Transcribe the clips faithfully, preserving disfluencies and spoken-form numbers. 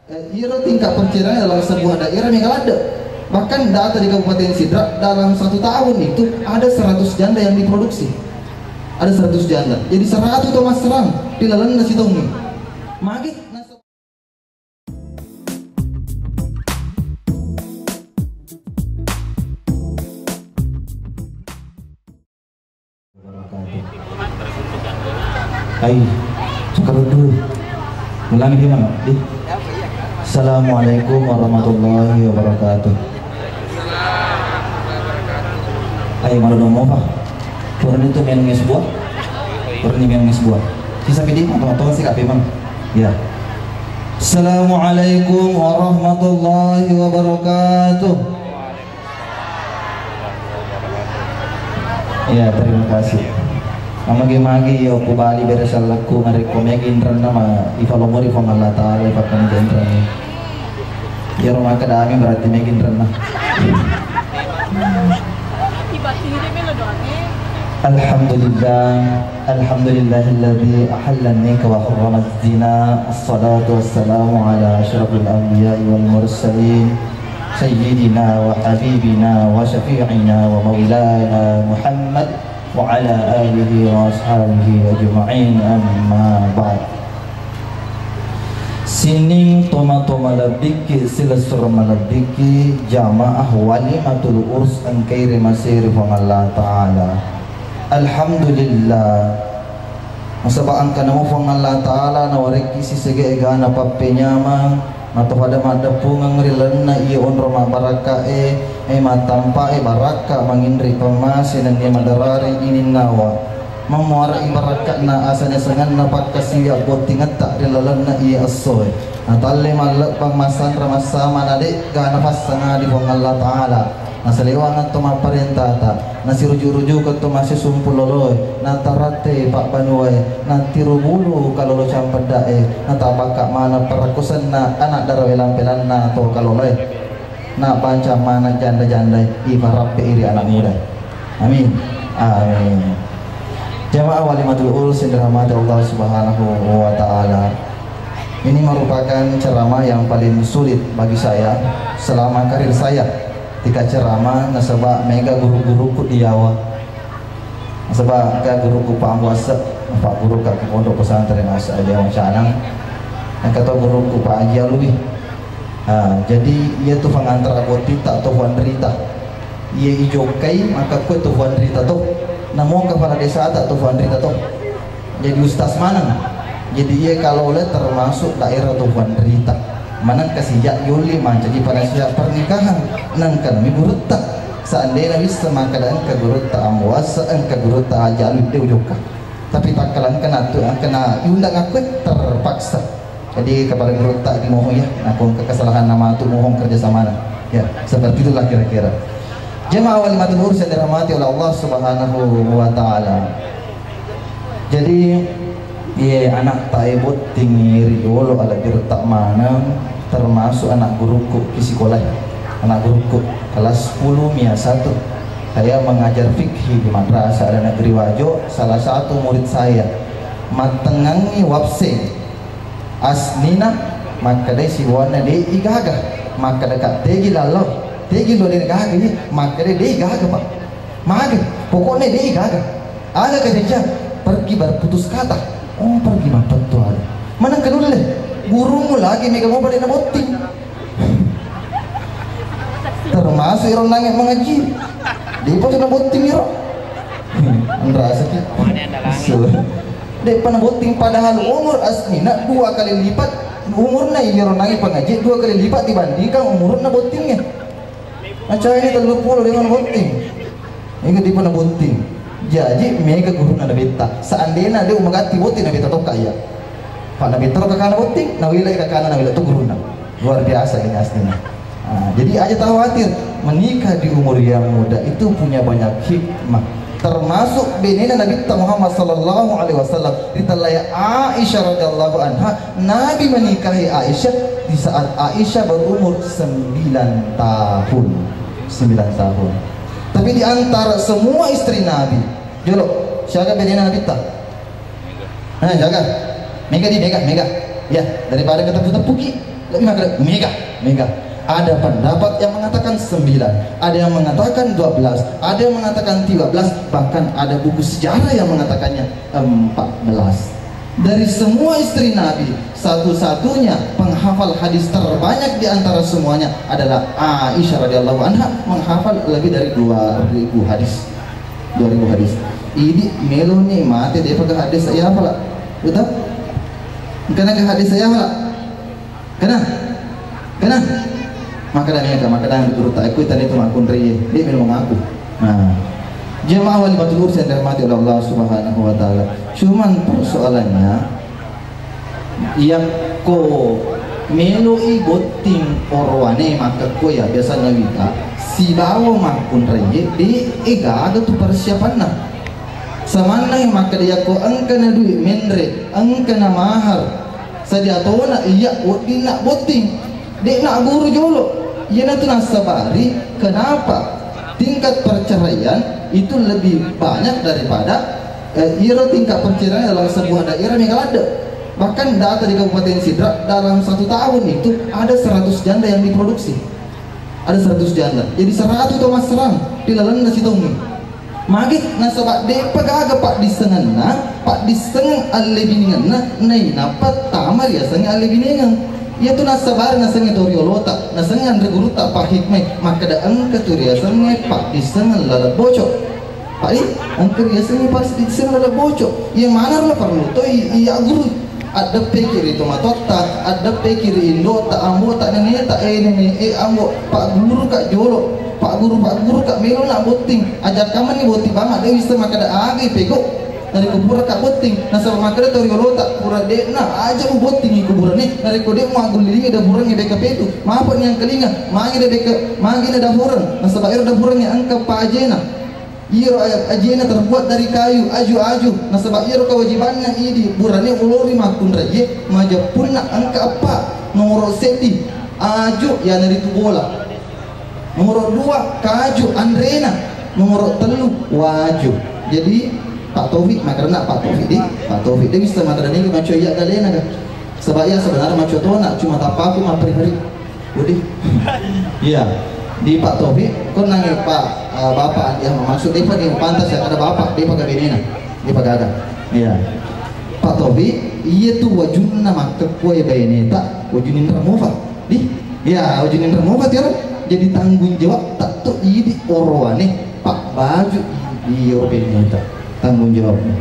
Eh, iro tingkat perceraian dalam sebuah daerah mega ladde. Bahkan data di Kabupaten Sidrap, dalam satu tahun itu ada seratus janda yang diproduksi. Ada seratus janda. Jadi seratus to masserang di lalenna sitongi. Magi nasa- Hai, cakar dulu. Ulangi dia, Mang. Di. Assalamualaikum warahmatullahi wabarakatuh. Hai, malu dong, Pak. Purni tu main nges buah. Purni main nges buah. Sisa pidi, atau, atau sih, Kak Mang. Ya. Assalamualaikum warahmatullahi wabarakatuh. Iya, terima kasih. Magi-magi iya ku bali bere sellekku, narekko mega inrenna ma ifalomori Puang Allah Ta'ala, ipakkani inrenna. Iyaro makkedami berarti mega inrenna. Alhamdulillah, alhamdulillahilladzi ahallan nikah wa harramaz zina. Assalatu wassalamu ala asyrafil anbiya'i wal mursalin. Sayyidina wa habibina wa syafi'ina wa maulana Muhammad wa ala alihi wa ashabihi ajma'in, amma ba'd. Sining tomatoa malebbikki, silessureng malebbikki, jamaah walimatul urs engkae rimasei ri Puang Allah Ta'ala. Alhamdulillah. Nasaba engka namo Puang Allah Ta'ala nawarekki sisega egana pappenyameng, natopada maddeppungeng ri lalenna iye onro mabbarakka'e, e mattampa'e barakka manginri pammase nennia maderari ininnawa. Mammuarai barakka'na asane sengenna pakkasiwiang bottingetta ri lalenna iye essoe. Natalle mallebbang massanra massama nade'ga napassangadi Puang Allah Ta'ala. Nasalewangeng to mapparentata, nasiruju-rujukeng to massesumpu loloe, nataratte pabbanuae, nattiru bulu kalolo campedda'e, natabakka maneng parakkusenna ana' dara welang-pelanna to kaloloe. Nabanca maneng janda-jandae, iparappe'i ri ana' mudae. Amin. Amin. Jamaah walimatul urs yang dirahmati Allah Subhanahu wa Ta'ala. Ini merupakan ceramah yang paling sulit bagi saya selama karir saya. Tika ceramah nasaba mega guru-guruku di Jawa. Nasaba engka guruku Pak Ambo Asse, Pak Guru ka pondok pesantren Asse Jawa Canang. Engka to guruku Pak Haji Alwi. Ha, jadi iya tu pangantara bottitta to Puang Rita. Iya ijokkai maka kue to Puang Rita to. Namo kepala desa ta to Puang Rita to. Jadi ustaz maneng. Jadi iya kalolo termasuk daerah to Puang Rita. Maneng kasijak yolli mancaji pada sijak pernikahan. Nengka nami gurutta. Seandainya bisa maka engka gurutta Ambo Asse, engka gurutta Haji Alwi de ujokka. Tapi takkala engka natu, engka na diundang aku terpaksa. Jadi kepada gurutta dimohon ya, aku engka kesalahan nama tu mohon kerjasamana. Ya, seperti itulah kira-kira. Jemaah walimatul urs yang dirahmati oleh Allah Subhanahu wa Ta'ala. Jadi, iye, anakta e botting ri yolo, alebbi retta maneng, termasuk anak gurukku ki sikola, anak gurukku kelas sepuluh mia satu. Saya mengajar fikih di Madrasah Al Negeri Wajo, salah satu murid saya. Mattengngangi wabseng. Asnina makkedai sibawanna de' igaga. Makkeda ka tegi lallo, tegi lo de' gaga ni, makkeda de' gaga, Pak. Maga, pokoknya de' gaga. Aga kejadian, pergi berputus kata. Oh, pergi mappettu aga. Maneng ke nulle, gurumu lagi mega mopa de' nabotting. Termasuk iro nange mengaji. De'pa tu nabotting iro. Anrasaki. De'pa nabotting padahal umur asnina dua kali lipat umurna iro nange pengaji, dua kali lipat dibandingkan umurna bottingnge. Macai ni tellu pulo de'pa nabotting. Ingat de'pa nabotting. Jaji mega guruna nabetta. Seandainya de' magatti botting nabetta tokka iya. Pak nabetta tokka kana botting, nawilai kakana nawilai tu guruna. Luar biasa ini aslinya. Nah, jadi aja khawatir, menikah di umur yang muda itu punya banyak hikmah. Termasuk benena Nabi Muhammad sallallahu alaihi wasallam, ditellai Aisyah radhiyallahu anha, Nabi menikahi Aisyah di saat Aisyah berumur sembilan tahun. Sembilan tahun. Tapi di antara semua istri Nabi, jolo, siaga benena Nabi ta? Nah, jaga. Mega di, mega, mega. Ya, daripada ketepuk-tepuki. Lebih makkeda mega, mega. Ada pendapat yang mengatakan sembilan, ada yang mengatakan dua belas, ada yang mengatakan tiga belas, bahkan ada buku sejarah yang mengatakannya empat belas. Dari semua istri Nabi, satu-satunya penghafal hadis terbanyak di antara semuanya adalah Aisyah radhiyallahu anha, menghafal lebih dari dua ribu hadis. Dua ribu hadis. Idi meloni mate depa ga hadis saya hafala. Betul? Karena ga hadis saya hafala. Kena? Kena? Makkeda mega, makkeda gurutta, "Aku tadi itu makkunrai, dia minum aku." Nah, jemaah walimatul urs yang dirahmati oleh Allah Subhanahu wa Ta'ala. Cuman persoalannya, yakko meloi botting orowane makkekko ya biasa nawita sibawa makkunrai, de egaga tu persiapanna. Samanna makkeda yakko engka na duit menre, engka na mahar, sadia tona iya weddinna botting. De'na guru jolo. Iyanatu nassabari kenapa tingkat perceraian itu lebih banyak daripada, eh, iyaro tingkat perceraian dalam sebuah daerah mega ladde. Bahkan data di Kabupaten Sidrap, dalam satu tahun itu ada seratus janda yang diproduksi. Ada seratus janda. Jadi seratus to masserang di lalenna sitongi. Magi nasaba de'pa gaga paddissengenna, paddissengeng allebinengenna, nainappa tama riasengnge allebinengeng. Iyatu nassabari nasengnge to riolota, nasengnge anre gurutta pahikmai, makkeda engka tu riasengnge paddissengeng laleng boco. Pai, engka riasengnge paddissengeng laleng boco. Iya manaro parellu to i, iya guru. Addeppeki ri tomatoatta, addeppeki ri indo'ta, ambo'ta, neneta, eh nene, eh ambo, pagguruka jolo, pagguru, pagguruka, melona botting, ajakkammenni botting bama, de wisseng makkeda agai pego. Narekko puraka botting, nasaba makkeda to riolota, pura de'na aja mubottingi kuburane, narekko de muaggullilingi dapurengnge bekka petu, mapeni angkalinga, magi de bekka, magi na dapureng, nasaba ero dapurengnge engka pajena. Iyaro a-, ajena terbuat dari kayu, aju-aju. Nasaba iyaro kewajibanna idi burane ulori makkunraie, majeppunna engka eppa. Nomoro seddi, aju, iyanaritu bola. Nomoro dua, kaju, anrena. Nomoro tellu, waju. Jadi, Pak Taufik, makarena Pak Taufik di, Pak Taufik, de bisa makarena ini macam iya galena ga. Sebab iya sebenarnya macam tona, cuma tapaku maperi-peri. Budi? Iya. Di Pak Taufik, kon nangi Pak, eh, Bapak, ya, maksud depa ni pantas ya, ada Bapak, depa gabenena. Depa gaga. Iya. Pak Taufik, iya tu wajunna makkekkoe baineta, wajunna Indramofa. Di? Iya, wajunna Indramofa tiara. Jadi tanggung jawab tak tu idi oroane, Pak Baju idi oro baineta. Tanggung jawabnya.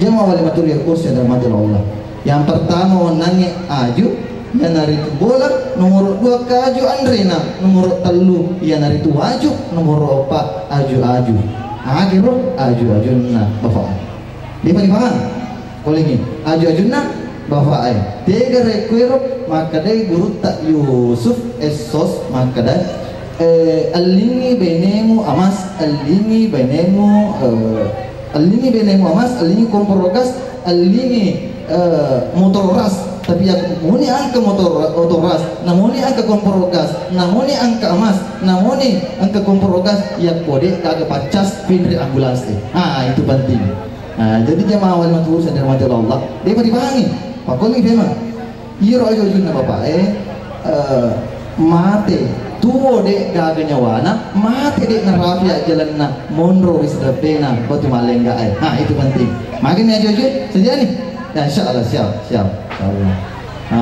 Jamaah walimatul urs yang dirahmati Allah. Yang pertama, wennangnge aju, iyanaritu bola, nomoro dua kaju anrena, nomoro tellu iyanaritu waju, nomoro eppa aju-aju. Agero aju-ajunna bapak. Depa dipaham? Kolengi, aju-ajunna bapak e. Tega rekkuero makkedai gurutta Yusuf Essos makkeda, eh, ellingi benemu amas, ellingi benemu, eh, Ellingi benemu amas, ellingi komporo gas, ellingi, eh, motor ras. Tapi ya moni angka motor, motor ras, namoni angka komporo gas, namoni angka emas, namoni angka komporo gas, ya kode kagak pacas pinri ambulans e. Ah, itu penting. Nah, jadi jamaah walimatul urs yang dirahmati Allah, dia mau dipahangi. Pakoni memang. Iyaro aju-ajunna bapak e, eh, mate tuo de gaga nyawana, mate de narapi ajjalenna, monro ri sedeppena batu malengga e. Ha, itu penting. Magani aju-aju? Sediani? Ya, insya Allah, siap, siap. Insya Allah. Ha,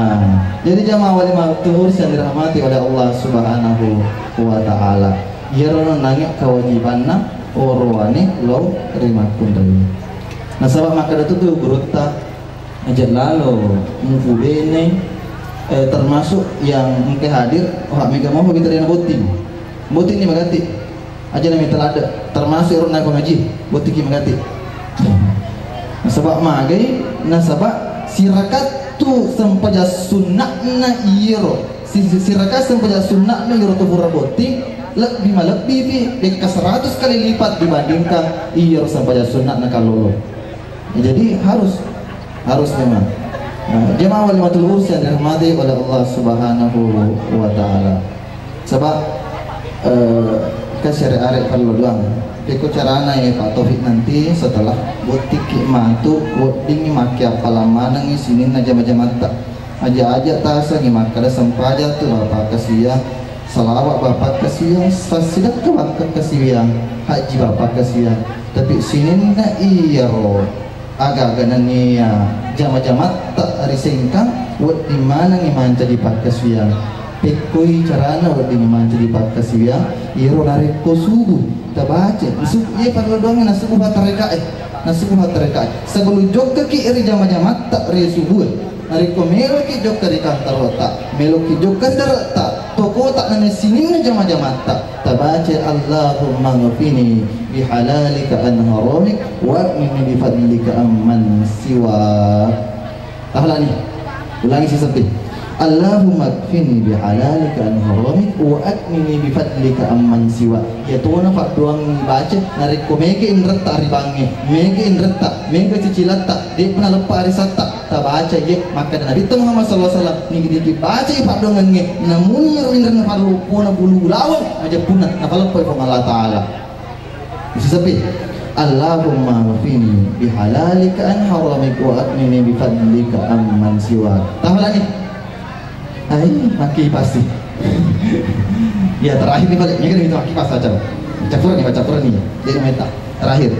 jadi jamaah walimatul urs yang dirahmati oleh Allah Subhanahu wa Ta'ala. Iyaro nangi kewajibanna orowane lo rimakkunrai. Nasaba makkeda tu tu gurutta, Aja lalo mupu bene, eh, termasuk yang engka hadir, wah, mega mau kita dena botting. Botting ni magatti. Aja na mita ladde, termasuk ero na pengaji, botting ki magatti. Nasaba magai, nasaba sirakat tu sempajang sunnahna iyero. Si, si, sirakat sempajang sunnahna iyero tu pura botting, lebbi malebbi pi, dekka seratus kali lipat dibandingkan iyero sempajang sunnahna kallolo. Jadi harus, harus memang. Nah, jemaah walimatul urs yang dirahmati oleh Allah Subhanahu wa Ta'ala. Sebab, eh, ke syariat perlu doang. Peko carana ya Pak Taufik nanti setelah botiki matu, wedding make appalang manengi sininna jama-jamatta. Aja-aja tasengngi makkeda sempajang tu bapa kasiwiang, salawat bapa kasiwiang, sassidekka bapa kasiwiang, haji bapa kasiwiang. Tapi sininna iyaro aga-aga nennia jama-jamatta ri Sengkang, wedding manengngi mancaji pakkasiwiang. Pekkoi carana wedding mancaji pakkasiwiang, iyaro narekko subuh tabaca, subuh, iya parellu doangngi nasubuh hatta rekae, nasubuh hatta rekae. Sebelum jokkaki ri jama-jamatta ri subuh, narekko meloki jokka ri kantarotta, meloki jokka ri dare'ta, tokota nana sininna jama-jamatta, tabaca Allahumma ghfini bihalalika an haramik wa aghnini bifadlika amman siwa. Tahalani. Ulangi sisebbi. Allahumma kfini bihalalika an haramik wa aghnini bifadlika amman siwa. Iya tona paddoang baca narekko mega inretta ri bangnge, mega inretta, mega cicilatta, de'pa naleppa arisatta, tabaca iye. Makkeda Nabi Muhammad sallallahu alaihi wasallam, nigi-nigi bacai paddoangengnge, namuniro inrenna parloppona bulu ulaweng majeppunna, napaleppai Puang Allah Taala. Sisebbi. Allahumma ghfini bihalalika an haramik wa aghnini bifadlika amman siwa. Tahalani. Ai, makkipasi. Ya, terakhir nih balik. Ini kan itu makkipasi aja. Campuran nih, campuran nih. Jadi meta. Terakhir.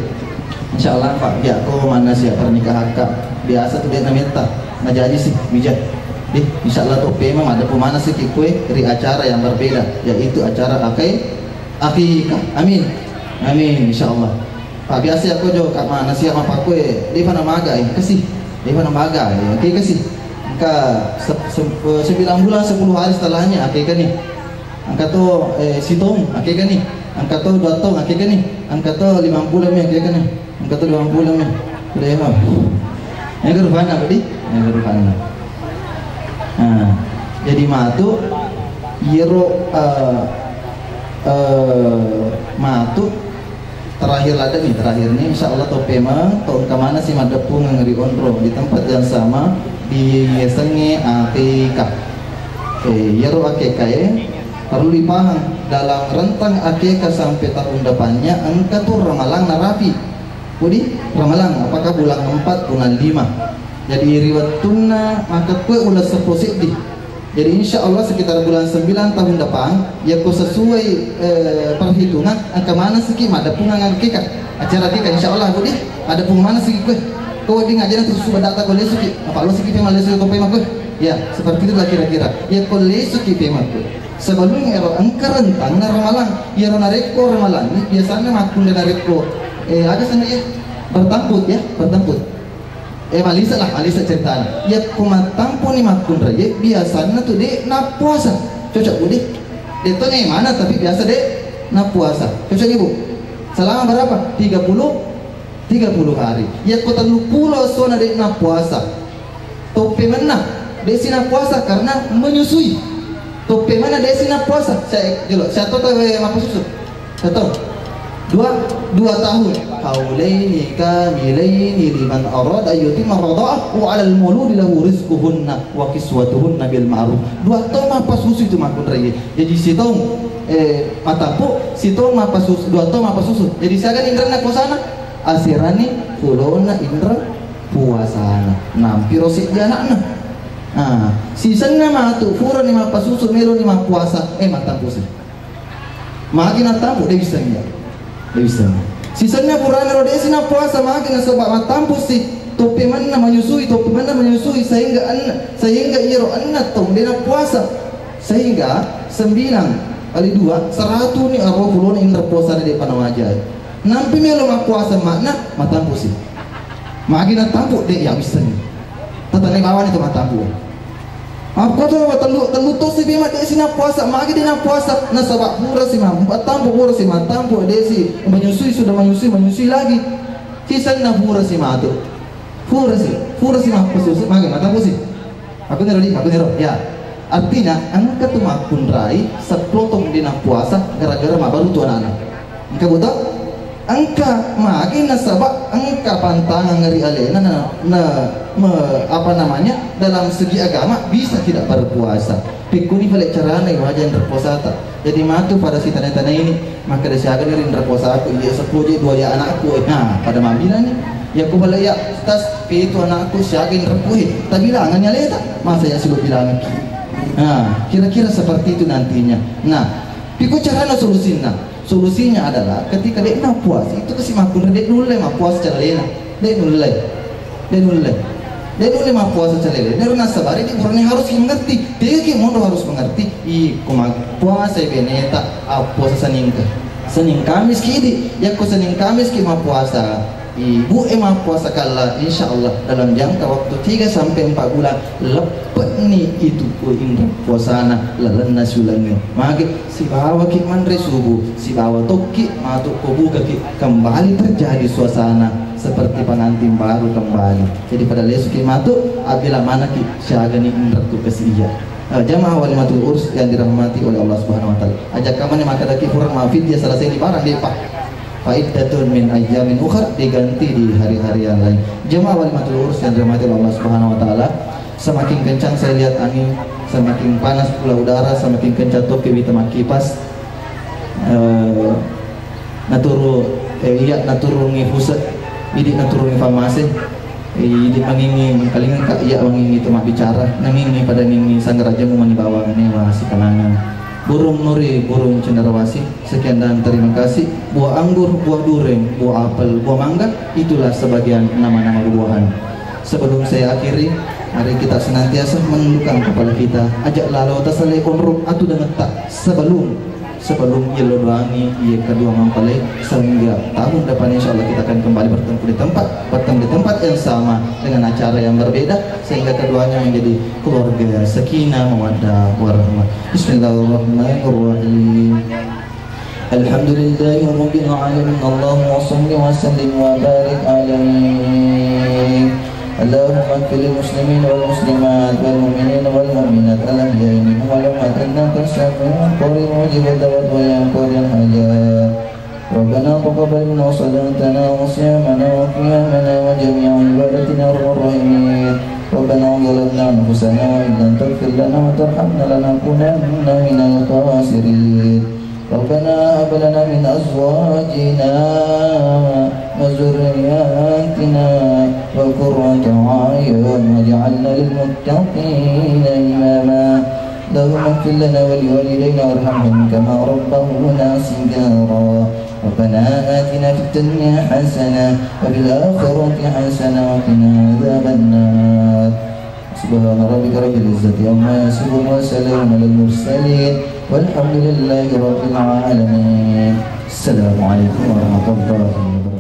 Insyaallah Pak, ya ko mana siap pernikahan Kak. Biasa tuh dia nameta. Majaji sih, bijak. Deh, insyaallah toppe mah ada pemana sih kue ri acara yang berbeda, yaitu acara akai Akikah. Amin. Amin, insyaallah. Pak, biasa ya, aku jo Kak mana siap apa kue, dia mana maga, eh, kasih. Dia mana maga, eh, oke, kasih. Engka se- se- eh, sembilan bulan sepuluh hari setelahnya, oke kan nih. Engka to, eh, sitong, oke kan nih. Engka to dua tong, oke kan nih. Engka to lima bulan, oke kan nih. Engka to dua bulan, oke. Lima. Ini rupanna, Pak, di? Ini rupanna. Nah, jadi matu, iyaro, eh, eh, matu, terakhir ladde nih, terakhir nih, insyaallah toppe mah, to engka maneng si maddeppungeng ri onrong di tempat yang sama, diyasengnge akikah. Eh, iyaro akikah e, perlu dipaham, dalam rentang akikah sampai tahun depannya, engka tu ramalang narapi. Pudi ramalang, apakah bulan empat, bulan lima. Jadi ri wettunna makkekkue uleng seppulo seddi. Jadi insyaallah sekitar bulan sembilan tahun depan, yakko sesuai, eh, perhitungan, engka maneng siki maddeppungeng akikah. Acara akikah insyaallah, Pudi, maddeppung maneng siki kue. Ko wedding ajana terus suba data ko lesuki, apa lo siki pema lesu ko pema kue. Ya, seperti itulah kira-kira. Yakko lesuki pema kue. Sebelum ero engka rentang na ramalang. Iyaro narekko ramalang ni biasanya makkunrai narekko, eh, ada sana ya, bertamput ya, bertamput. Eh, malise lah, malise ceritana. Yakko mattampu ni makkunrai, biasanna tu de nappuasa. Cocok, Bu, de? De to ni mana, tapi biasa de nappuasa. Cocok, Ibu? Selama berapa? Tiga puluh, tiga puluh hari. Yakko telluppulo essona de nappuasa. Toppe menna, de si nappuasa karena menyusui. Toppe menna de si nappuasa. Saya, jelo, saya tahu tahu, eh, apa susu? Satu. Dua, dua tahun. Haulaini kamilaini liman arada ayyutimma radha'ah wa 'alal mauludi lahu rizquhunna wa kiswatuhunna bil ma'ruf. Dua taung mappasusu itu makkunrai. Jadi sitaung, eh, matappu, sitaung mappasusu, dua taung mappasusu. Jadi siaga inrenna kosana? Aserani pulona inre puasana. Nampiro seddi anakna. Nah, sisenna matu purani mappasusu, meloni mappuasa, eh, mattampusi. Magi nattampu, de wissengngi. De wissengngi. Sisenna purana ro de si nappuasa, magi nasaba mattampusi. Toppe menna menyusui, toppe menna menyusui sehingga anna, sehingga iyaro anna taung de nappuasa. Sehingga sembilan kali dua, seratu ni aro pulona inre puasana de pana wajai. Nampi melo mappuasa makna mattampusi. Magi nattampu, de ya wissengngi. Tatanai bawani to mattampu. Makkoto tellu, tellu tosi pema de si nappuasa, magi de nappuasa, nasaba pura si ma-, mattampu, pura si mattampu, de si menyusui, sudah menyusui, menyusui lagi. Sisenna pura si matu. Pura si, pura si mappasusu, magi mattampusi. Makkuniro di, makkuniro. Ya. Artinya, engka tu makkunrai, seppulo taung de nappuasa, gara-gara mabaru tu anakna. Engka buto? Engka magi nasaba engka pantangan ri alena na, na me, apa namanya, dalam segi agama bisa tidak berpuasa. Pekkuni pale carana iwaja inre puasata. Jadi matu pada si tane-tane ini, makkeda siaga ni inre puasaku, iya seppulo je dua ya anakku. Nah, pada mabila ni. Ya ku pale ya, Tas, pitu anakku siaga inreppu, eh, tabilanganni aleta, masa ya silo bilangaki. Nah, kira-kira seperti itu nantinya. Nah, piko carana solusinna? Solusinya adalah ketika de'na puasa, itu kasi makkunrai de' nulle mappuasa calena. De' nulle. De' nulle. De' nulle mappuasa calena. Nero nasabari di burane harus mengerti. Tegi mondo harus mengerti. Iko mappuasa beneta, appuasa Senin ke. Senin Kamis ki idi. Yakko Senin Kamis ki mappuasa. Ibu e mappuasa kalla, insya Allah dalam jangka waktu tiga sampai empat bulan leppe'ni itu ku inrang puasana lalenna siulengnge. Mage sibawaki manre subuh, sibawa tokki matu ko bukaki kembali terjadi suasana seperti pengantin baru kembali. Jadi pada lesuki matu, abila manaki siagani inrekku kasi iya. Eh, jamaah walimatul urs yang dirahmati oleh Allah Subhanahu wa Ta'ala. Aja kamane makkadaki furang ma fidya selesai lebaran, de'pa. Faiddatun min ayyamin ukhar, diganti di hari-hari yang lain. Jamaah walimatul urs yang dirahmati oleh Allah Subhanahu wa Ta'ala, semakin kencang saya lihat angin, semakin panas pula udara, semakin kencang tokki wita makkipas. Eh, naturu, eh, iya naturungi fuse, idi naturungi famase, eh, idi mangingi mengkalinga ka iya mangingi tu mabbicara, nangingi pada ngingi sanggarajamu mani bawang newa sikanangan. Burung nuri, burung cenderawasih, sekian dan terima kasih. Buah anggur, buah durian, buah apel, buah mangga, itulah sebagian nama-nama buah-buahan. Sebelum saya akhiri, mari kita senantiasa menundukkan kepala kita. Ajak lalo tasale onrong atu dangetta sebelum, sebelum yello doangi iya kedua mempelai, sehingga tahun depan insya Allah kita akan kembali bertemu di tempat, bertemu di tempat yang sama dengan acara yang berbeda, sehingga keduanya menjadi keluarga sakinah mawaddah warahmah. Bismillahirrahmanirrahim. Alhamdulillahirabbil alamin. Allahumma shalli wa sallim wa barik alaihi. Allahumma ighfir lil muslimin wal muslimat wal mu'minin wal mu'minat al ahya'i minhum wal amwat innaka sami'un qarib mujibud da'wat wa ya qadiyal hajat. Rabbana taqabbal minna salatana wa siyamana wa qiyamana wa jami'a ibadatina ya arhamar rahimin. Rabbana zalamna anfusana wa in lam taghfir lana wa tarhamna lanakunanna minal khasirin. Rabbana hab lana min azwajina wa dzurriyyatina qurrata a'yun waj'alna lil muttaqina imama. Allahumma ighfir lana wa liwalidayna warhamhum kama rabbawna shighara. Rabbana atina fid dunya hasanah wa fil akhirati hasanah wa qina adzabannar. Subhana rabbika rabbil izzati amma yasifun wa salamun alal mursalin walhamdulillahi rabbil alamin. Assalamualaikum warahmatullahi wabarakatuh.